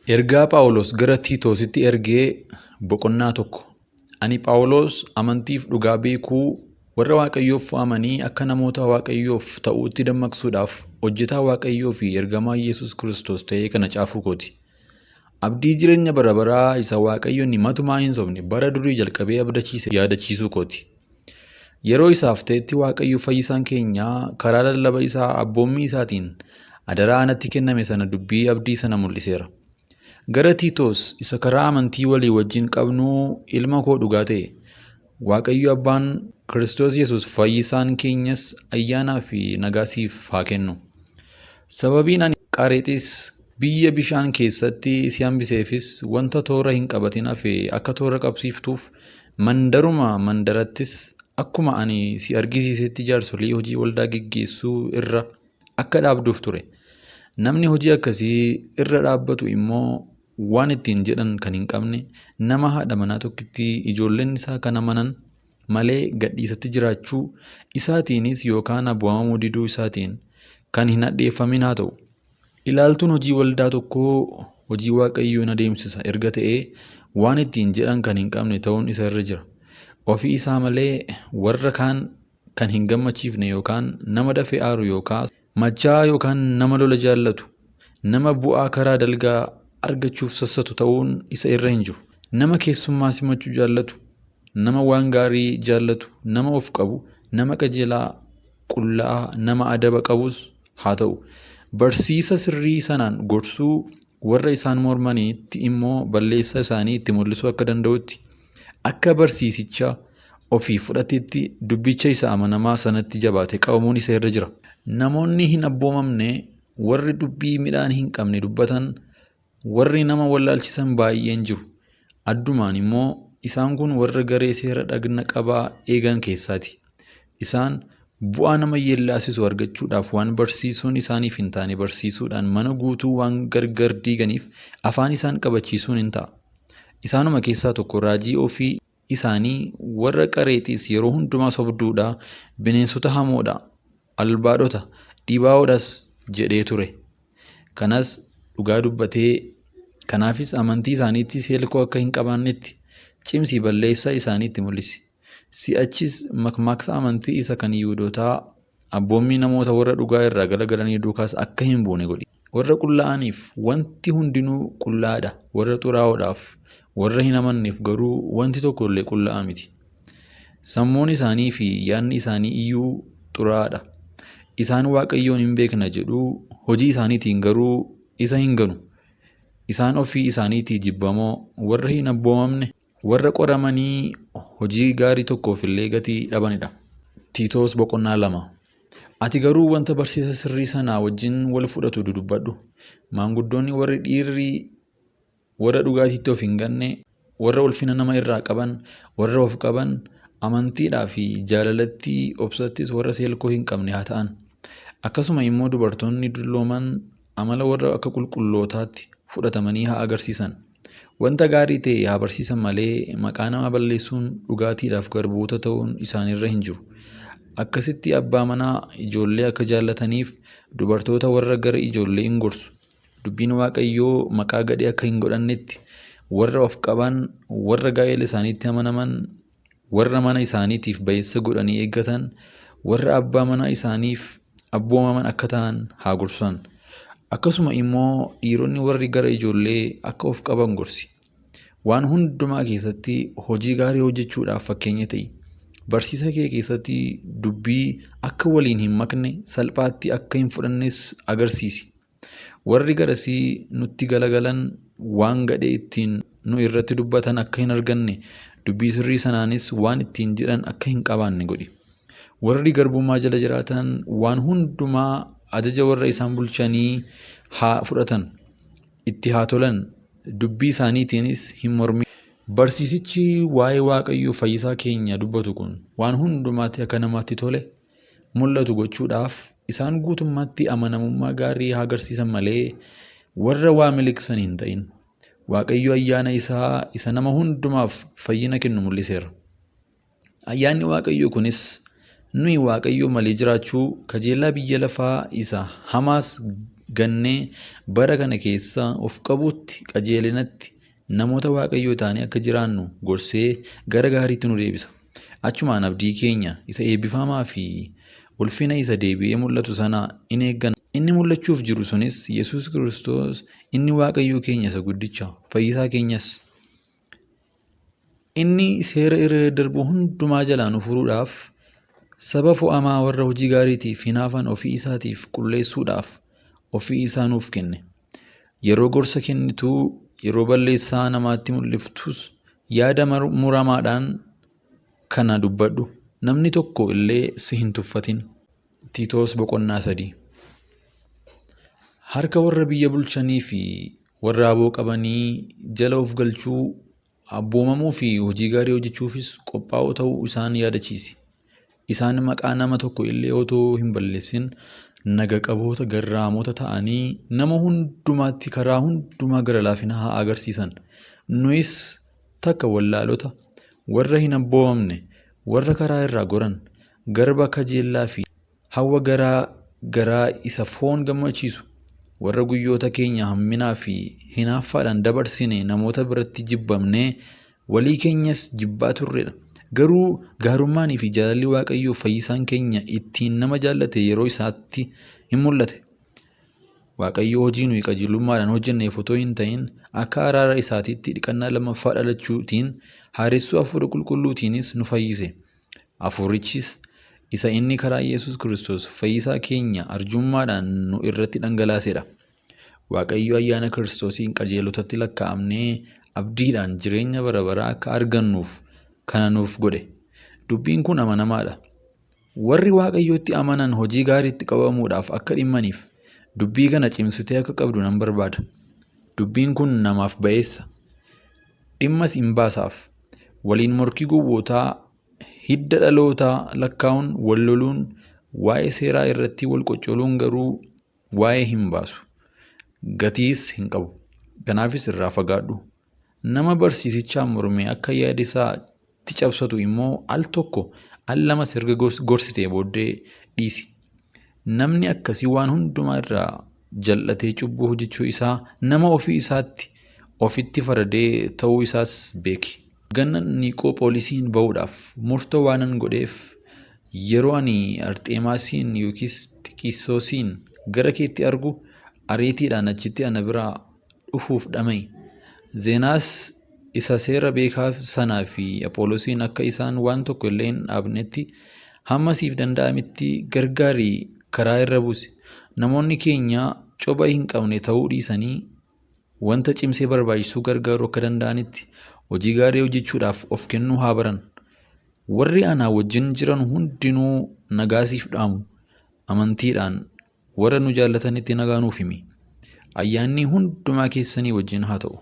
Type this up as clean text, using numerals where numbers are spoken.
Ergaa Phaawulos gara Tiitoositti ergee boqonnaa 1. Ani Phaawulos amantiif dhugaa beekuu warra Waaqayyoof fo'amanii akka namoota Waaqayyoof ta'uutti dammaqsuudhaaf hojjetaa Waaqayyoo fi ergamaa Yesuus Kiristoos ta'ee kana caafuu kooti. Abdii jireenya bara baraa isa Waaqayyo inni matumaa hin sobne bara durii jalqabee abdachiise yaadachiisuu kooti. Yeroo isaaf ta'etti Waaqayyo fayyisaan keenya karaa lallaba isaa abboommii isaatiin adaraa anatti kenname sana dubbii abdii sana mul'iseera. Gara Tiitoos isa karaa amantii walii wajjin qabnuu ilma koo dhugaa ta'e, Waaqayyo Abbaan Kiristoos Yesuus fayyisaan keenyas ayyaanaa fi nagaa siif haa kennu. Sababiin ani Qareexis biyya bishaan keessatti si hambiseefis wanta toora hin qabatin hafe akka toora qabsiiftuuf mandaruma mandarattis akkuma ani si argisiisetti jaarsolii hojii waldaa geggeessuu irra akka dhaabduuf ture. Namni hojii akkasii irra dhaabbatu immoo waan ittiin jedhan kan hin qabne, nama haadha manaa tokkittii ijoolleen isaa kan amanan malee gadhiisatti jiraachuu isaatiinis yookaan abboomamuu diduu isaatiin kan hin hadheeffamin haa ta'u. Ilaaltuun hojii waldaa tokkoo hojii Waaqayyoo in adeemsisa erga ta'ee waan ittiin jedhan kan hin qabne ta'uun isa irra jira. Ofii isaa malee warra kaan kan hin gammachiifne yookaan nama dafee aaru yookaas machaa'aa yookaan nama lola jaallatu, nama bu'aa karaa dalgaa argachuuf sassatu ta'uun isa irra hin jiru. Nama keessummaa simachuu jaallatu, nama waan gaarii jaallatu, nama of qabu, nama qajeelaa, qullaa'aa, nama adaba qabus haa ta'u. Barsiisa sirrii sanaan gorsuu, warra isaan mormanitti immoo balleessaa isaanii itti mul'isuu akka danda'utti, akka barsiisicha ofii fudhatetti dubbicha isa amanamaa sanatti jabaate qabamuun isa irra jira. Namoonni hin abboomamne, warri dubbii midhaan hin qabne dubbatan, warri nama wallaalchisan baay'een jiru. Addumaan immoo isaan kun warra garee seera dhagna qabaa eegan keessaati. Isaan bu'aa nama yeellaasisu argachuudhaaf waan barsiisuun isaaniif hin taane barsiisuudhaan mana guutuu waan gargar diiganiif afaan isaan qabachiisuun hin ta'a. Isaanuma keessaa tokko raajii ofii isaanii warra Qareexis yeroo hundumaa sobduudha, bineensota hamoodha, albaadhota, dhibaa'oodhas jedhee ture. Kanas dhugaa dubbatee kanaafis amantii isaaniitti seelkoo akka hin qabaannetti cimsii balleessaa isaanii itti mul'isi. Si'achis makmaaksa amantii isa kan Yihuudootaa abboommii namoota warra dhugaa irraa galagalanii duukaas akka hin buune godhi. Warra qullaa'aniif wanti hundinuu qullaa'aadha, warra xuraa'oodhaaf, warra hin amanneef garuu wanti tokko illee qullaa'aa miti. Sammuun isaanii fi yaadni isaanii iyyuu xuraa'aadha. Isaan Waaqayyoon hin beekna jedhu, hojii isaaniitiin garuu isa hin ganu. Isaan ofii isaaniitii jibbamoo, warra hin abboomamne, warra qoramanii hojii gaarii tokkoof illee gatii dhabanidha. Tiitoos boqonnaa 2. Ati garuu wanta barsiisa sirrii sanaa wajjin wal fudhatu dudubbadhu. Maanguddoonni warri dhiirri warra dhugaatiitti of hin ganne, warra ulfina nama irraa qaban, warra of qaban, amantiidhaa fi jaalalatti obsattis warra seelkoo hin qabne haa ta'an. Akkasuma immoo dubartoonni dullooman amala warra akka qulqullootaatti fudhatamanii haa agarsiisan. Wanta gaarii ta'e haa barsiisan malee maqaa nama balleessuun dhugaatiidhaaf garboota ta'uun isaanirra hin jiru. Akkasitti abbaa manaa ijoollee akka jaallataniif dubartoota warra gara ijoollee in gorsu. Dubbiin Waaqayyoo maqaa gadhee akka hin godhannetti warra of qaban, warra gaa'ela isaaniitti amanaman, warra mana isaaniitiif ba'eessa godhanii eeggatan, warra abbaa manaa isaaniif abboomaman akka ta'an haa gorsan. Akkasuma immoo dhiironni warri gara ijoollee akka of qaban gorsi. Waan hundumaa keessatti hojii gaarii hojjechuudhaaf fakkeenya ta'i. Barsiisa kee keessatti dubbii akka waliin hin makne salphaatti akka hin fudhannes agarsiisi. Warri garasii nutti galagalan waan gadhee ittiin nu irratti dubbatan akka hin arganne, dubbii sirrii sanaanis waan ittiin jedhan akka hin qabaanne godhi. Warri garbummaa jala jiraatan waan hundumaa ajaja warra isaan bulchanii haa fudhatan, itti haa tolan, dubbii isaaniitiinis hin mormin. Barsiisichi waa'ee Waaqayyo fayyisaa keenya dubbatu kun waan hundumaatti akka namaatti tole mul'atu gochuudhaaf isaan guutummaatti amanamummaa gaarii haa agarsiisan malee warra waa miliqsan hin ta'in. Waaqayyo ayyaana isaa isa nama hundumaaf fayyina kennu mul'iseera. Ayyaanni Waaqayyoo kunis nuyi Waaqayyoo malee jiraachuu kajeellaa biyya lafaa isa hamaas gannee bara kana keessa of qabuutti, qajeelinatti namoota Waaqayyoo ta'anii akka jiraannu gorsee gara gaariitti nu deebisa. Achumaan abdii keenya isa eebbifamaa fi ulfina isa deebi'ee mul'atu sana in eegganna. Inni mul'achuuf jiru sunis Yesuus Kiristoos inni Waaqayyoo keenya isa guddicha, fayyisaa keenyas. Inni seera irra daddarbu hundumaa jalaa nu furuudhaaf saba fo'amaa warra hojii gaariitiif hinaafan ofii isaatiif qulleessuudhaaf ofii isaa nuuf kenne. Yeroo gorsa kennituu, yeroo balleessaa namaatti mul'iftus yaada muramaadhaan kana dubbadhu. Namni tokko illee si hin tuffatin. Tiitoos boqonnaa 3. Harka warra biyya bulchanii fi warra aboo qabanii jala of galchuu, abboomamuu fi hojii gaarii hojjechuufis qophaa'oo ta'uu isaan yaadachiisi. Isaan maqaa nama tokko illee otoo hin balleessin naga qaboota garraamota ta'anii nama hundumaatti karaa hundumaa gara laafina haa agarsiisan. Nuyis takka wallaalota, warra hin abboomamne, warra karaa irraa goran, garba kajeellaa fi hawwa garaa garaa isa foon gammachiisu, warra guyyoota keenya hamminaa fi hinaaffaadhaan dabarsine namoota biratti jibbamnee walii keenyas jibbaa turredha. Garuu gaarummaanii fi jaalalli Waaqayyoo fayyisaan keenya ittiin nama jaallate yeroo isaatti hin mul'ate. Waaqayyo hojii nuyi qajeelummaadhaan hojjenneef otoo hin ta'in akka araara isaatiitti dhiqannaa lammaffaa dhalachuutiin haaressuu hafuura qulqulluutiinis nu fayyise. Hafuurichis isa inni karaa Yesuus Kiristoos fayyisaa keenya arjummaadhaan nu irratti dhangalaasedha. Waaqayyo ayyaana Kiristoosiin qajeelotatti lakkaa'amnee abdiidhaan jireenya bara baraa akka argannuuf kana nuuf godhe. Dubbiin kun amanamaadha. Warri Waaqayyootti amanan hojii gaariitti qabamuudhaaf akka dhimmaniif dubbii kana cimsitee akka qabdu nan barbaada. Dubbiin kun namaaf ba'eessa. Dhimmas hin baasaaf. Waliin morkii gowwootaa hidda dhalootaa lakkaa'uun wal loluun waa'ee seeraa irratti wal qoccoluun garuu waa'ee hin baasu. Gatiis hin qabu. Kanaafis irraa fagaadhu. Nama barsiisichaa mormee akka yaada isaatti cabsatu immoo al tokko al lamas erga gorsitee booddee dhiisi. Namni akkasii waan hundumaa irraa jal'atee cubbuu hojjechuu isaa nama ofii isaatti ofitti faradee ta'uu isaas beeki. Ganna Niqoopholiisiin ba'uudhaaf murtoo waanan godheef yeroo ani Arxeemaasiin yookiis Xiqisoosiin gara keetti argu ariitiidhaan achitti ana biraa dhufuuf dhama'i. Zeenaas isa seera beekaa sanaa fi Aphooloosiin akka isaan waan tokko illee hin dhaabnetti hamma siif danda'ametti gargaarii karaa irra buusi. Namoonni keenya coba hin qabne ta'uu dhiisanii wanta cimsee barbaachisuu gargaaruu akka danda'anitti hojii gaarii hojjechuudhaaf of kennuu haa baran. Warri anaa wajjin jiran hundinuu nagaa siif dhaamu. Amantiidhaan warra nu jaallatanitti nagaa nuuf himi. Ayyaanni hundumaa keessanii wajjin haa ta'u.